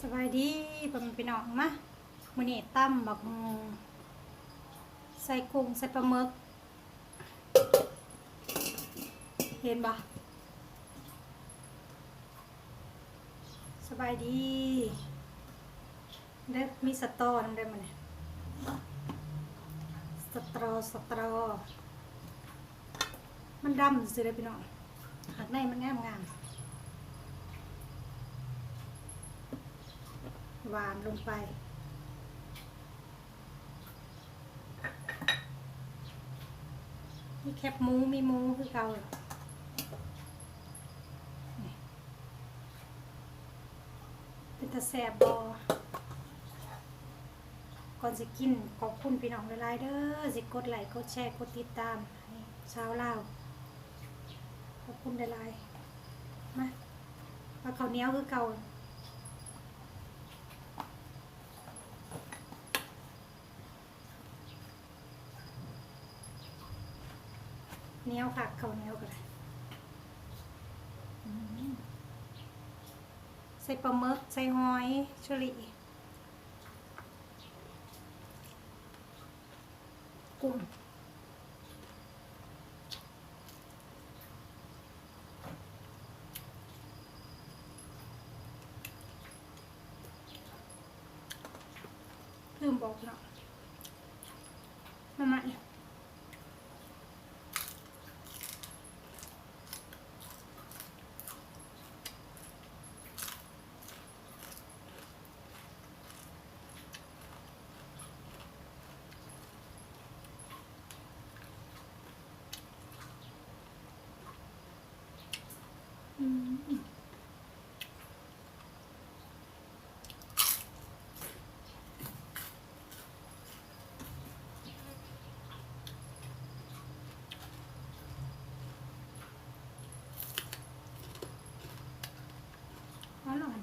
ສະບາຍດີພໍ່ແມ່ພີ່ນ້ອງ ມາ ມື້ນີ້ຕຳບັກຫຸ່ງ ໃສ່ກຸ້ງ ໃສ່ປາໝຶກ ເຫັນບໍ່? ສະບາຍດີເດີ ມີສະຕໍນຳເດີມື້ນີ້ ສະຕໍ ສະຕໍ ມັນດຳຊື່ໆເດີພີ່ນ້ອງ ຫາກໃນມັນງາມໆ ຫວານລົງໄປ. ມີແຄບໝູ ມີໝູຄືເກົ່າ ເປັນຕາແຊບບໍ່? ກ່ອນຊິກິນ ຂອບຄຸນພີ່ນ້ອງຫຼາຍໆເດີ ທີ່ກົດໄລ້ ກົດແຊ ກົດຕິດຕາມໃຫ້ຊາວລາວ ຂອບຄຸນຫຼາຍໆ ມາ ເອົາເຂົ້າໜຽວຄືເກົ່າ. ໜຽວຄັກ ເຂົ້າໜຽວກໍໄດ້ ອືມ ໃສ່ປາໝຶກ ໃສ່ຫອຍເຊີຣີ ກຸ້ງ ລືມບອກເນາະ ມາໃໝ່. ອືມ ອະລ່ອຍ.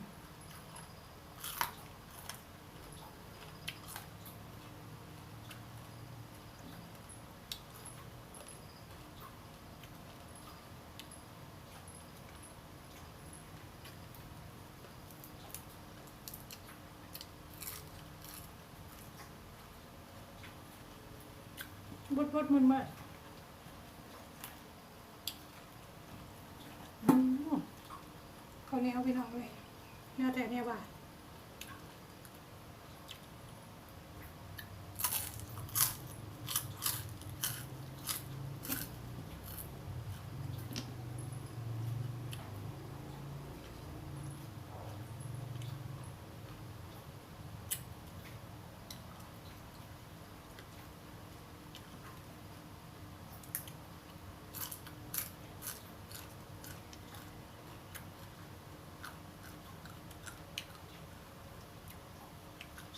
ບົດໆ ເໝິດໆ. ອືມ ເຂົ້າໜຽວພີ່ນ້ອງເອີຍ ແນວແທ້ແນວວ່າ.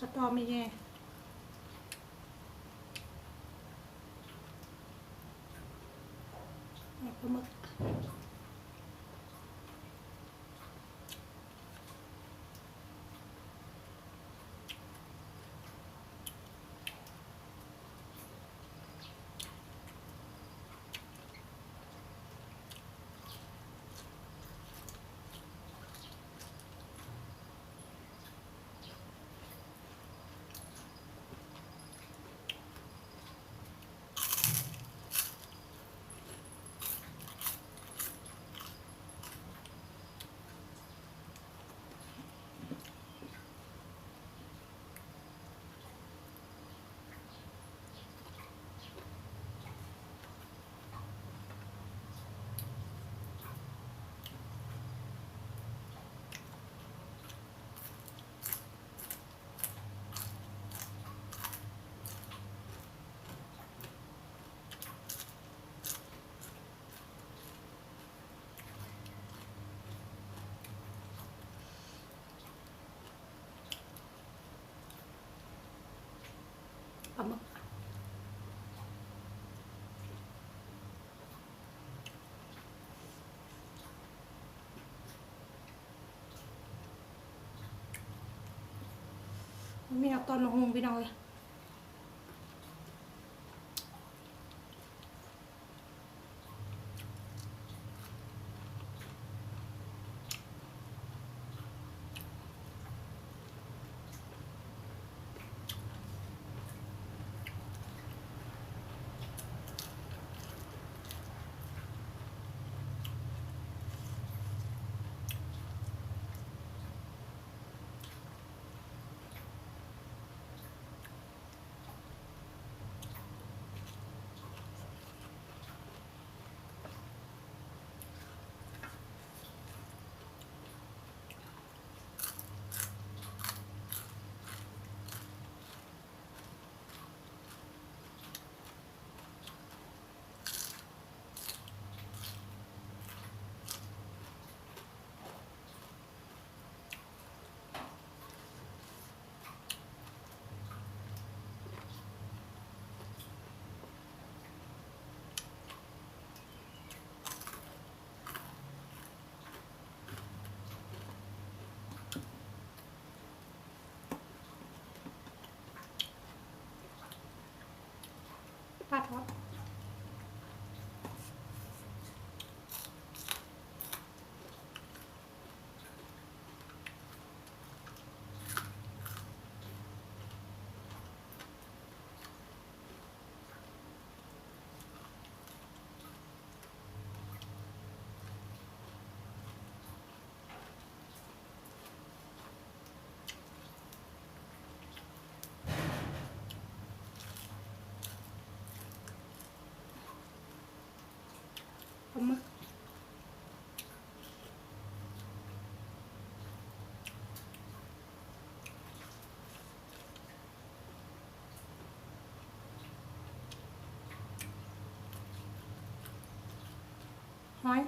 ສະຕໍມີແດ່ ແລ້ວປາໝຶກ. ປາໝຶກ ມີແນວຕອນໝາກຫຸ່ງພີ່ນ້ອງເອີຍ. ອ ປາທອດ. ປາໝຶກ ຫອຍ.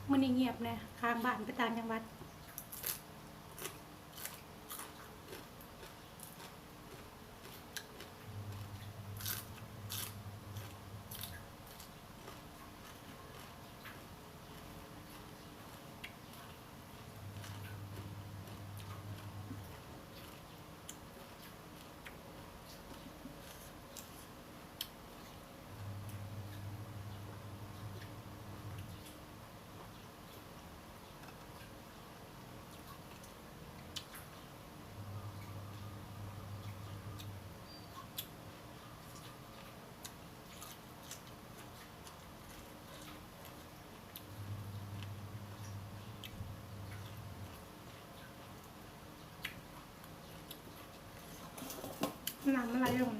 ມື້ນີ້ງຽບແດ່ ຄ້າງບ້ານໄປຕ່າງຈັງຫວັດ. ນ້ຳມັນໄຫຼລົງ.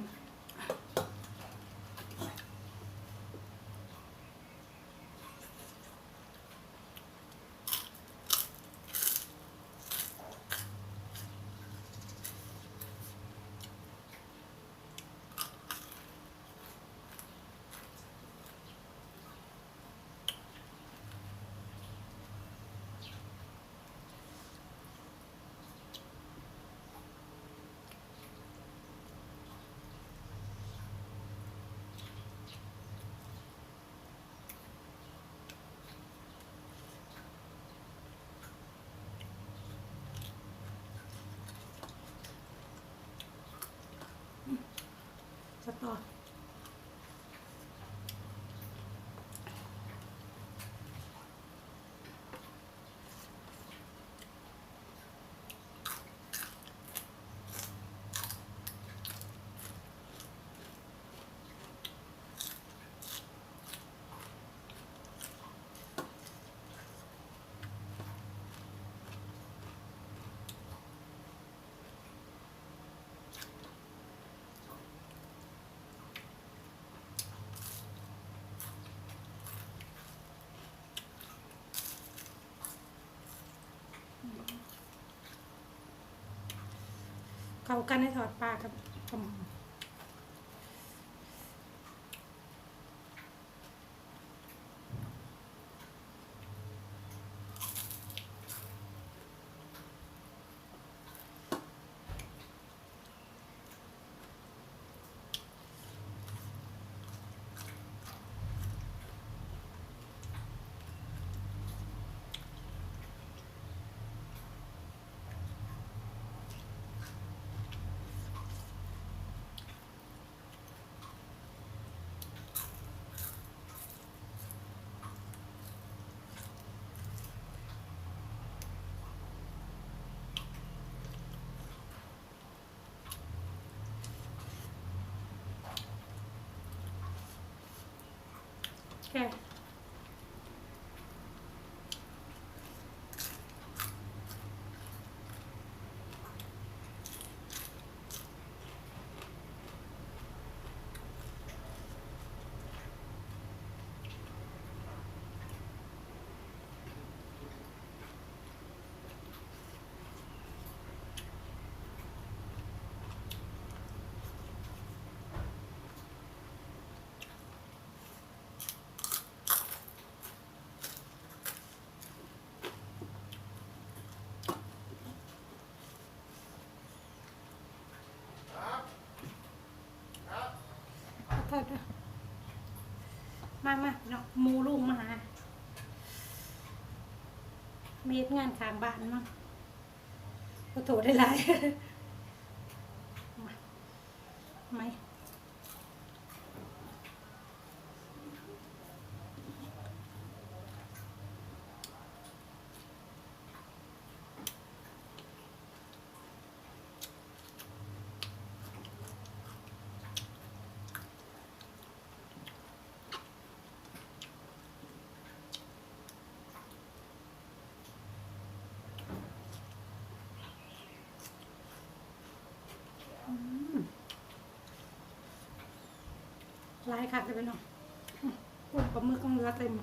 ສະຕໍ. ເຂົ້າກັນໃຫ້ທອດປາກັບ ກັບ ມາ ມາ ພີ່ນ້ອງ ໝູລຸງມາຫາ ມາເຮັດງານຂ້າງບ້ານເນາະ ຂໍໂທດຫຼາຍໆ ມາ ມາ. ອືມ ຫຼາຍຄັກເດ້ພີ່ນ້ອງ ອືມ ກຸ້ງປາໝຶກຍັງເຫຼືອເຕັມ.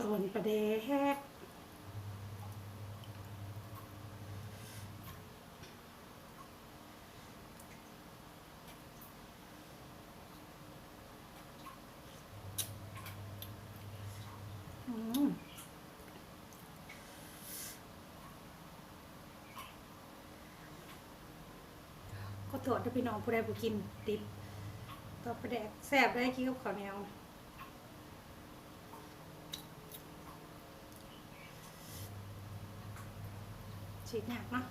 ຕອນປາແດກ ອືມ ຂໍໂທດເດີພີ່ນ້ອງ ຜູ້ໃດບໍ່ກິນດິບ ຕອນປາແດກແຊບເດ້ ກິນກັບເຂົ້າໜຽວ. ສີກຍາກເນາະ.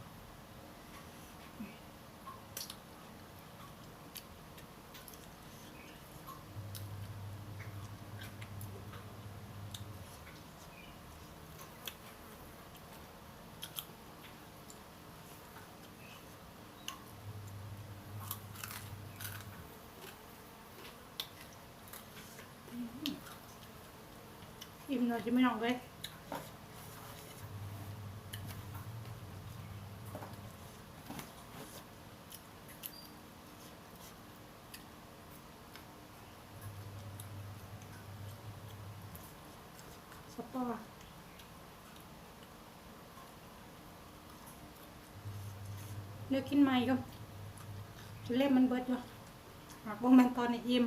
ອີ່ມແລ້ວຊິໄປນອນເລີຍ. ສະປອ ແນວກິນໃໝ່ຢູ່ ເລັບມັນເບິດຢູ່ ຫາກບໍ່ແມ່ນຕອນນີ້ອີ່ມ.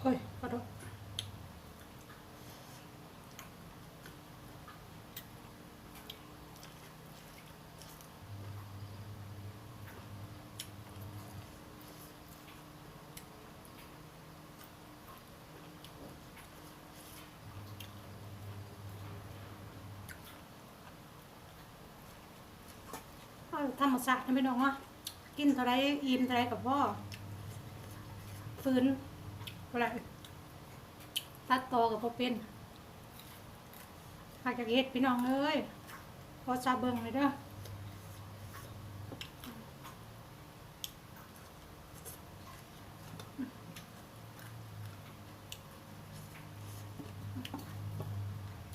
ໂອ້ຍ ຂໍໂທດ. ເອົາທຳມະຊາດນະພີ່ນ້ອງເນາະ ກິນເທົ່າໃດອີ່ມເທົ່າໃດກໍພໍ ຝືນບໍ່ໄດ້ ຕັດຕໍ່ກໍບໍ່ເປັນ. ຫາກຢາກເຮັດພີ່ນ້ອງເອີຍ ຂໍຊາເບິ່ງແດ່ເດີ.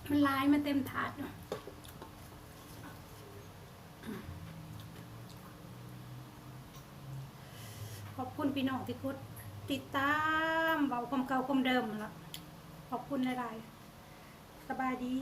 ມັນຫຼາຍ ມັນເຕັມຖາດ. ຂອບຄຸນພີ່ນ້ອງທີ່ກົດຕິດຕາມ ເວົ້າຄວາມເກົ່າຄວາມເດີມຫັ້ນລະ ຂອບຄຸນຫຼາຍໆ. ສະບາຍດີ.